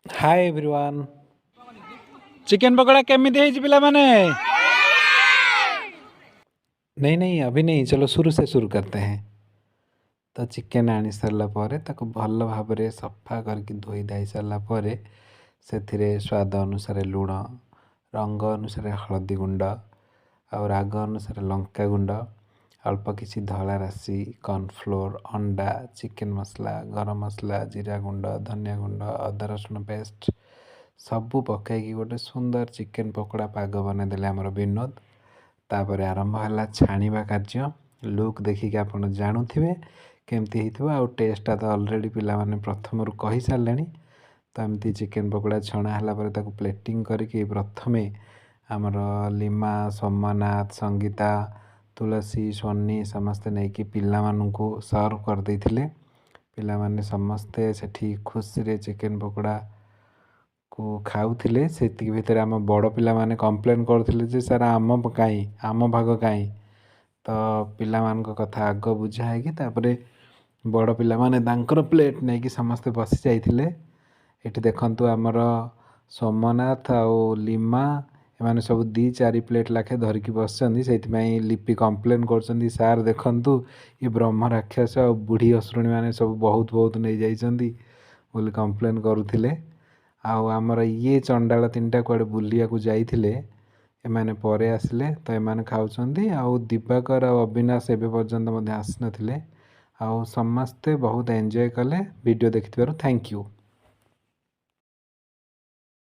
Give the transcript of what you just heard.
Hi everyone. Chicken pakora କେମିତି ହେଇଛି ପିଲାମାନେ? नहीं नहीं, अभी नहीं, चलो शुरू से शुरू करते हैं। ତ ଚିକେନ୍ ଆଣି ସାରିଲା ପରେ ତାକୁ ଭଲ ଭାବରେ ସଫା କରିକି ଧୋଇ ଧାଇ ସାରିଲା ପରେ ସେଥିରେ ସ୍ୱାଦ ଅନୁସାରେ ଲୁଣ, ରଙ୍ଗ ଅନୁସାରେ ହଳଦୀ ଗୁଣ୍ଡ ଆଉ ରାଗ ଅନୁସାରେ ଲଙ୍କା ଗୁଣ୍ଡ, ଅଳ୍ପ କିଛି ଧଳା ରାଶି, କର୍ଣ୍ଣଫ୍ଲୋର୍, ଅଣ୍ଡା, ଚିକେନ୍ ମସଲା, ଗରମ ମସଲା, ଜିରା ଗୁଣ୍ଡ, ଧନିଆ ଗୁଣ୍ଡ, ଅଦା ରସୁଣ ପେଷ୍ଟ ସବୁ ପକାଇକି ଗୋଟେ ସୁନ୍ଦର ଚିକେନ୍ ପକୋଡ଼ା ପାଗ ବନେଇଦେଲେ ଆମର ବିନୋଦ। ତାପରେ ଆରମ୍ଭ ହେଲା ଛାଣିବା କାର୍ଯ୍ୟ। ଲୁକ୍ ଦେଖିକି ଆପଣ ଜାଣୁଥିବେ କେମିତି ହେଇଥିବ, ଆଉ ଟେଷ୍ଟଟା ତ ଅଲରେଡ଼ି ପିଲାମାନେ ପ୍ରଥମରୁ କହିସାରିଲେଣି। ତ ଏମିତି ଚିକେନ୍ ପକୋଡ଼ା ଛଣା ହେଲା ପରେ ତାକୁ ପ୍ଲେଟିଂ କରିକି ପ୍ରଥମେ ଆମର ଲିମା, ସୋମନାଥ, ସଙ୍ଗୀତା, ତୁଳସୀ, ସୋନି ସମସ୍ତେ ନେଇକି ପିଲାମାନଙ୍କୁ ସର୍ଭ କରିଦେଇଥିଲେ। ପିଲାମାନେ ସମସ୍ତେ ସେଠି ଖୁସିରେ ଚିକେନ୍ ପକୋଡ଼ାକୁ ଖାଉଥିଲେ। ସେତିକି ଭିତରେ ଆମ ବଡ଼ ପିଲାମାନେ କମ୍ପ୍ଲେନ୍ କରୁଥିଲେ ଯେ ସାର୍, ଆମ କାହିଁ, ଆମ ଭାଗ କାହିଁ? ତ ପିଲାମାନଙ୍କ କଥା ଆଗ ବୁଝା ହେଇକି ତାପରେ ବଡ଼ ପିଲାମାନେ ତାଙ୍କର ପ୍ଲେଟ୍ ନେଇକି ସମସ୍ତେ ବସି ଯାଇଥିଲେ। ଏଠି ଦେଖନ୍ତୁ, ଆମର ସୋମନାଥ ଆଉ ଲିମା ଏମାନେ ସବୁ 2 4 ପ୍ଲେଟ୍ ଲେଖାଏଁ ଧରିକି ବସିଛନ୍ତି। ସେଇଥିପାଇଁ ଲିପି କମ୍ପ୍ଲେନ୍ କରୁଛନ୍ତି, ସାର୍ ଦେଖନ୍ତୁ, ଏ ବ୍ରହ୍ମ ରାକ୍ଷସ ଆଉ ବୁଢ଼ୀ ଅସୁରୁଣୀ ମାନେ ସବୁ ବହୁତ ବହୁତ ନେଇଯାଇଛନ୍ତି ବୋଲି କମ୍ପ୍ଲେନ୍ କରୁଥିଲେ। ଆଉ ଆମର ଇଏ ଚଣ୍ଡାଳ ତିନିଟା କୁଆଡ଼େ ବୁଲିବାକୁ ଯାଇଥିଲେ, ଏମାନେ ପରେ ଆସିଲେ, ତ ଏମାନେ ଖାଉଛନ୍ତି। ଆଉ ଦିବାକର ଆଉ ଅବିନାଶ ଏବେ ପର୍ଯ୍ୟନ୍ତ ମଧ୍ୟ ଆସିନଥିଲେ। ଆଉ ସମସ୍ତେ ବହୁତ ଏନ୍ଜୟ କଲେ। ଭିଡ଼ିଓ ଦେଖିଥିବାରୁ thank you.